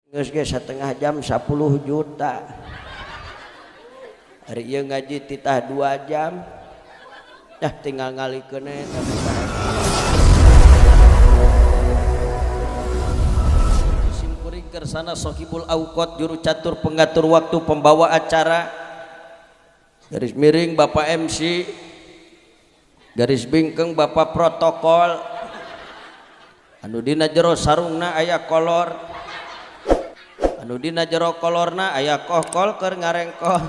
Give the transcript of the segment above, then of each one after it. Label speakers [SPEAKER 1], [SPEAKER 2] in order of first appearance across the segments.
[SPEAKER 1] Geus ge setengah jam 10 juta. Hari ieu ngaji titah 2 jam. Dah tinggal ngalikeun eta. Simkuring kersana Sohibul Auqat juru catur pengatur waktu pembawa acara. Garis miring Bapak MC, garis bingkeng Bapak protokol. Anu dina jero sarungna aya kolor. Anu dina jero kolorna aya kohkol keur ngarengkoh.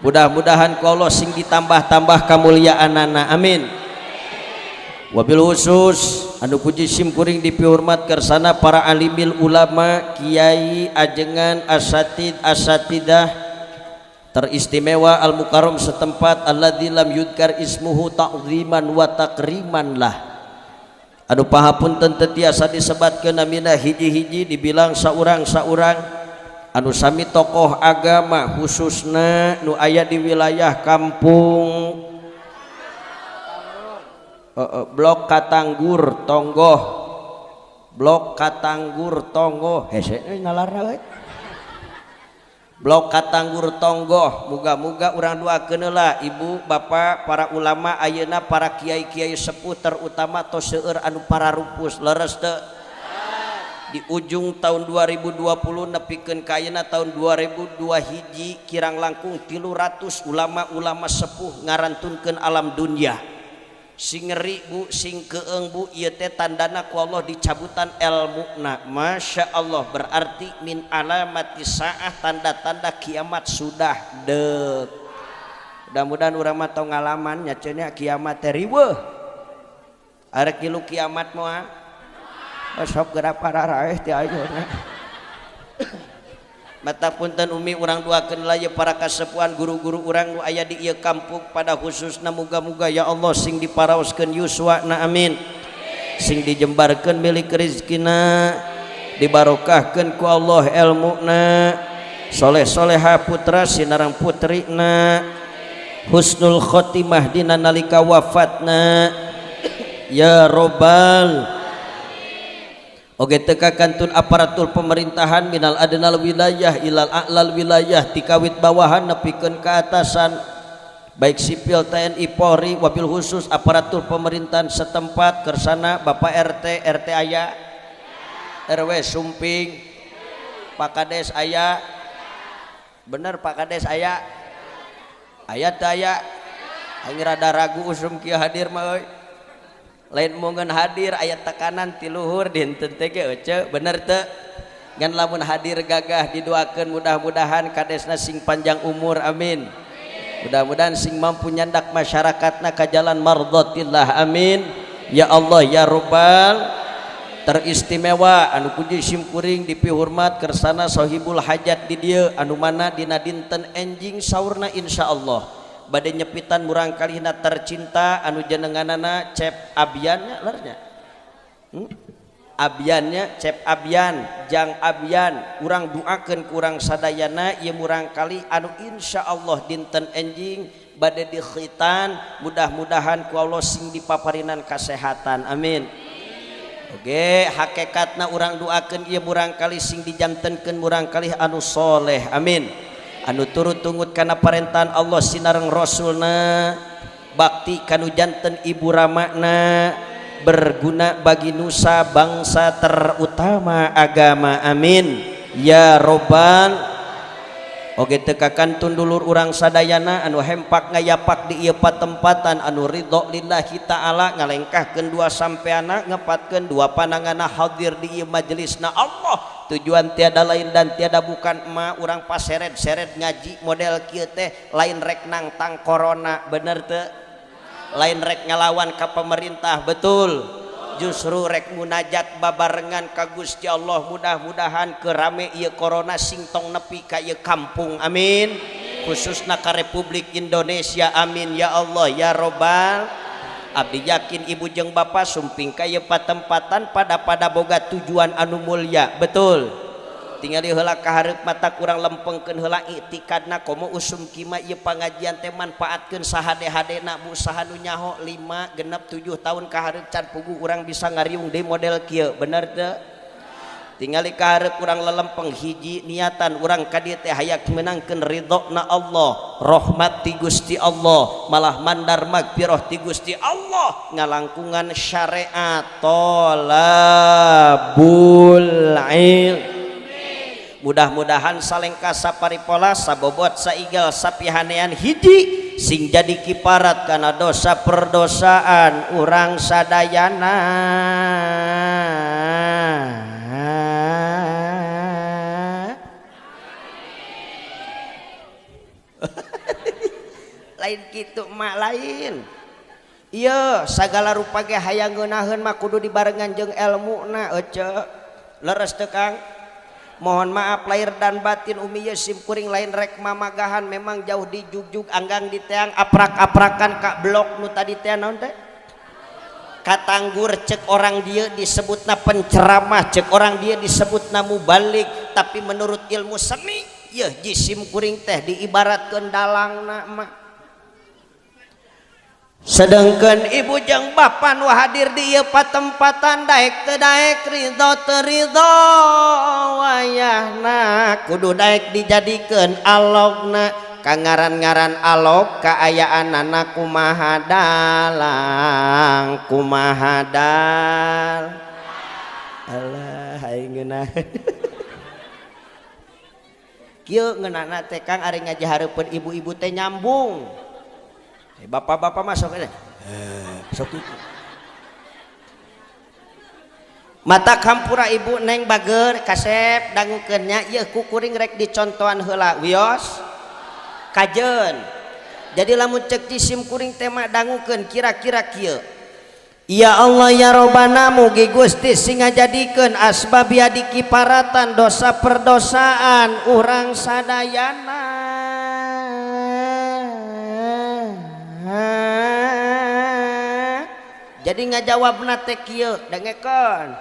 [SPEAKER 1] Mudah-mudahan ku Allah sing ditambah-tambah kamuliaanana, amin. Wabil khusus anu puji simkuring dipihormat kersana para alimil ulama, kiai, ajengan, asatid, asatidah teristimewa al mukarram setempat alladzi lam yudkar ismuhu ta'ziman wa takriman lah. Anu pahapunten teu tiasa disebatkeun namina hiji-hiji dibilang saurang-saurang. Anu sami tokoh agama khususna nu aya di wilayah kampung Blok Katanggur Tonggoh, Blok Katanggur Tonggoh hese nalarna we. Blok Katanggur Tonggoh, muga-muga urang doakeun heula ibu bapak para ulama ayeuna para kiai-kiai sepuh terutama tos seueur anu pararupus leres teu. Di ujung tahun 2020 nepikeun ka ayeuna tahun 2002 hiji kirang langkung 300 ulama-ulama sepuh ngarantunkeun alam dunya. Sing ngeri bu, sing keeng bu, ieu teh tandana ku Allah dicabutan elmuna. Masya Allah, berarti min alamati saah, tanda-tanda kiamat sudah dek. Mudah-mudahan urang mah tong ngalaman nya cenah kiamat teh riweuh. Arek kilu kiamat moal. Sok geura pararaeh ti ayeuna. Mata punten umi urang doakeun lah ye para kasepuhan guru-guru urang nu aya di ieu kampung pada khususna muga-muga ya Allah sing diparaoskeun yuswana, amin. Sing dijembarkeun milik rezekina, dibarokahkeun ku Allah elmuna, soleh-soleha putra sinareng putrina, husnul khotimah dina nalika wafatna ya robbal. Oge teka kantun aparatur pemerintahan minal adnal wilayah ilal a'lal wilayah tikawit bawahan nepikeun ka atasan baik sipil TNI Polri wabil khusus aparatur pemerintahan setempat kersana Bapak RT RT aya RW Sumping Pak Kades aya bener Pak Kades aya aya teu aya aing rada ragu usum kieu hadir mah euy. Lain mungen hadir aya tekanan ti luhur dinten teh ge ece bener teu ngan lamun hadir gagah didoakeun mudah-mudahan kadesna sing panjang umur, amin. Mudah-mudahan sing mampu nyandak masyarakatna ka jalan mardhatillah, amin. Ya Allah ya Rabbal. Teristimewa anu puji simkuring dipihormat kersana Sohibul Hajat di dieu anu mana dina dinten enjing saurna insyaallah bade nyepitan murang kalihna tercinta anu jenenganana Cep Abiannya lernya Abiannya Cep Abian Jang Abian urang doakeun kurang sadayana ieu murang kali anu insyaallah dinten enjing bade di khitan mudah-mudahan ku Allah sing dipaparinan kasehatan, amin. Oke hakikatna urang doakeun ieu murang kali sing dijantenkeun murang kali anu soleh, amin. Anu turut tungut kana parentahan Allah sinareng Rasulna bakti kanu janten ibu ramana berguna bagi nusa bangsa terutama agama, amin ya robbal. Oge teu kakantun dulur urang sadayana anu hempak ngayapak di ieu patempatan anu ridho lillahi ta'ala ngalengkahkeun dua sampeana ngepatkeun dua pananganna hadir di ieu majelisna Allah. Tujuan tiada lain dan tiada bukan emak urang paseret-seret ngaji model kieu teh lain rek nangtang corona bener teu lain rek ngalawan ka pemerintah betul justru rek munajat babarengan ka Gusti Allah mudah-mudahan kerame ieu corona sing tong nepi ka ieu kampung, amin. Khususna ka Republik Indonesia, amin ya Allah ya robbal. Abdi yakin ibu jeung bapak sumping ka ieu patempatan pada boga tujuan anu mulia betul Tinggal heula ka hareup mata kurang lempengkeun heula iktikadna komo usum kima ieu pangajian teh manfaatkeun sahade-hadena bu saha nu nyaho 5 6 7 tahun ka hareup can puguh urang bisa ngariung deui model kieu bener teu? Tingali ka hareup urang lelempeng hiji niatan urang ka dieu teh hayang meunangkeun ridhona Allah, rahmat ti Gusti Allah, malah mandar magfirah ti Gusti Allah, ngalangkungan syariat thalabul ilm. Mudah-mudahan salengkasa paripola sabobot saigal sapihanean hiji sing jadi kiparat kana dosa perdosaan urang sadayana. Lain kitu mak lain. Ieu sagala rupa ge hayang ngeunaheun mah kudu dibarengan jeung elmuna ece. Leres teu Kang? Mohon maaf lahir dan batin umi ye sim kuring lain rek mamagahan memang jauh di jugjug anggang di teang aprak-aprakan ka blok nu tadi teh naon teh katanggur cek orang dia disebutna penceramah cek orang dia disebutna mubalik tapi menurut ilmu seni ye jisim kuring teh diibaratkeun dalangna mah. Sedangkan ibu jeung bapa nu hadir di ieu patempatan daek teu daek ridho teu ridho wayahna kudu daek dijadikeun alogna kangaran-ngaran alog kaayaanana kumaha dalang kumaha dal alah aing ngeunah kieu ngeunahna teh Kang ari ngaji hareupeun ibu-ibu teh nyambung. Bapak-bapak masuk aja. Sok itu. Mata kampura ibu neng bager kasep dangukeun nya ieu ku kuring rek dicontohan heula wios kajeun. Jadi lamun cek jisim kuring teh mah dangukeun kira-kira kieu. Ya Allah ya Robbana mugi Gusti sing ngajadikeun asbab ya dikiparatan dosa perdosaan urang sadayana. Jadi ngajawabna teh kieu dengekeun.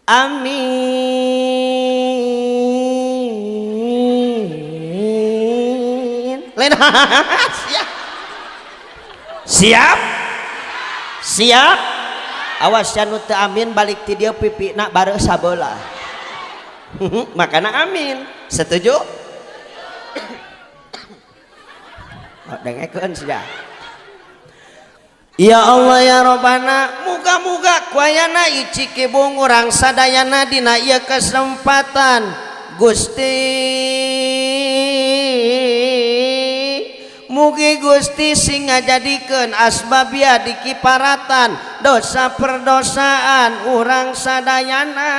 [SPEAKER 1] Amin. Lain siap. Siap? Siap? Awas ya nu teu amin balik ti dieu pipina bareuh sabelah. Makana amin. Setuju? Oh, dengekeun sia. Ya Allah ya Robbana muga-muga kuayana ici kibung urang sadayana dina ieu kesempatan Gusti mugi Gusti sing ngajadikeun asbabia dikiparatan dosa perdosaan urang sadayana.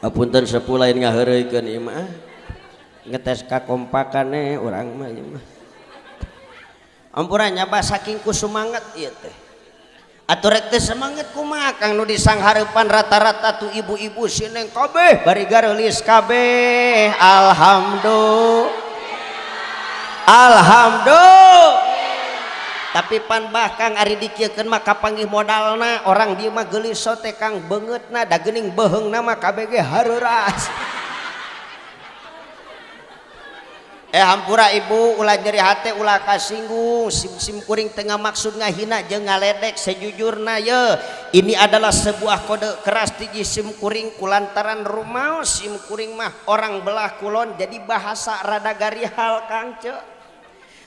[SPEAKER 1] Apunten sepuh lain ngaheureuykeun ieu mah ngetes kakompakane urang mah ieu mah. Ampura nya bah saking ku sumanget ieu teh. Atuh rek teh semangat kumaha Kang nu disanghareupan rata-rata tu ibu-ibu sineng kabeh bari gareulis kabeh. Alhamdulillah. Alhamdulillah. Tapi pan bah Kang ari dikieukeun mah kapanggih modalna orang dieu mah geulis sote Kang beungeutna da geuning beuheungna mah kabeh ge hareuras. Hampura ibu ulah nyeri hate ulah kasinggung sim kuring tengah maksud ngahina jeung ngaledek sejujurna ye. Ini adalah sebuah kode keras di sim kuring kulantaran rumaos sim kuring mah orang belah kulon jadi bahasa rada garihal Kang ce.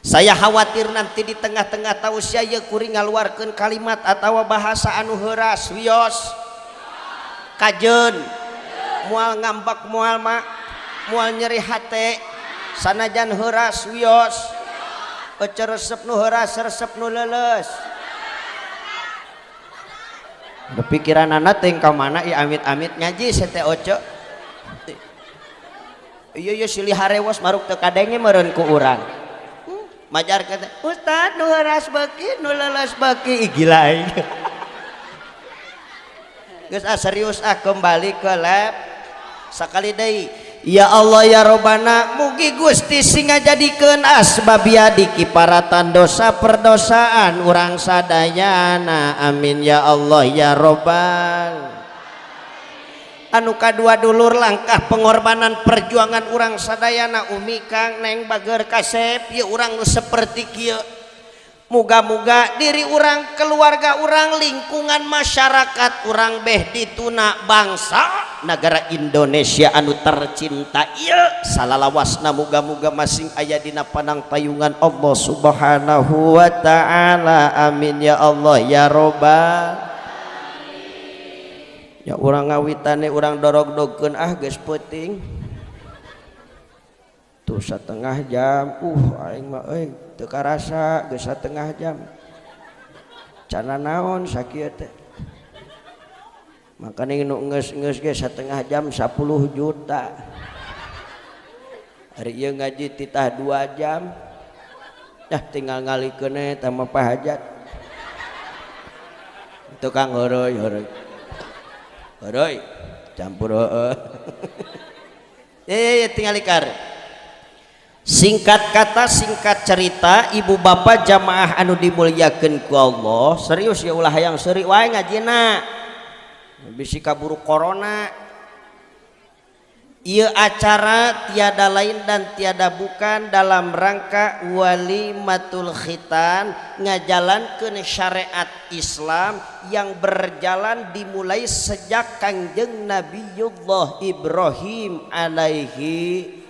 [SPEAKER 1] Saya khawatir nanti di tengah-tengah tausiah ye kuring ngaluarkeun kalimat atawa bahasa anu heuras wios kajeun moal ngambek moal ma moal nyeri hate sanajan heuras wios ece resep nu heuras resep nu leuleus. Pikiranana teh ka mana ieu amit-amit ngaji sete oce. Ieu ieu silih harewas maruk teu kadenge meureun ku urang. Majar kata ustad nu heuras beuki nu leuleus beuki. Ih, gila aing. Geus ah serius ah kembali ke lab. Sakali deui ya Allah ya Robbana mugi Gusti sing ngajadikeun asbabia dikiparatan dosa perdosaan urang sadayana amin ya Allah ya Robbal. Anu kadua dulur langkah pengorbanan perjuangan urang sadayana umi kang neng bager kasep ieu urang nu seperti kieu. Muga-muga diri urang, keluarga urang, lingkungan masyarakat urang beh dituna bangsa negara Indonesia anu tercinta ieu salalawasna muga-muga masing aya dina panang payungan Allah Subhanahu wa taala amin ya Allah ya Robbal. Ya urang ngawitane urang dorog-dogkeun ah geus peuting. Tuh setengah jam, aing mah euy teu karasa geus setengah jam. Cana naon sakieu teh. Makane nu geus-geus ge setengah jam 10 juta. Ari ieu ngaji titah 2 jam. Dah tinggal ngalikeun we tah mah pahajat. Tukang heureuy heureuy. Heureuy campur heueuh. Tinggal ikar. Singkat kata singkat cerita ibu bapak jamaah anu dimuliakeun ku Allah serius ya ulah hayang seuri wae ngajina bisi kaburu corona. Ieu acara tiada lain dan tiada bukan dalam rangka walimatul khitan ngajalankeun syariat Islam yang berjalan dimulai sejak Kangjeng Nabiullah Ibrahim alaihi.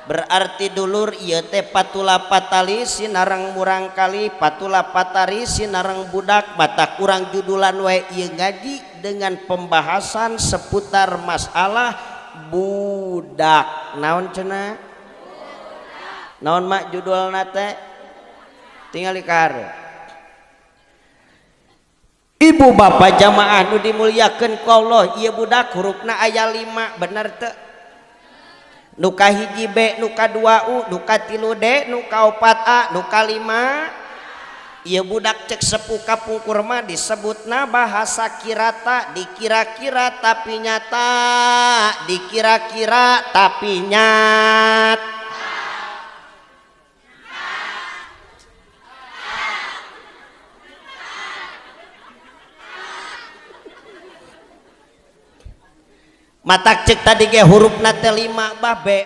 [SPEAKER 1] Berarti dulur ieu teh patula patali sinareng murang kali patula patari sinareng budak mata kurang judulan wae ieu ngaji dengan pembahasan seputar masalah budak. Naon cenah? Naon mak judulna teh? Tingali ka hareup. Ibu bapak jamaah nu dimuliakeun ku Allah ieu budak hurufna aya 5 bener teu? Nu kahiji B, nu kadua U, nu katilu D, nu kaopat A, nu kalima. Ieu budak cek sepuh kapungkur mah disebutna bahasa kirata, dikira-kira tapi nyata, dikira-kira tapi nyat. Matak cek tadi ge hurufna teh 5 bah B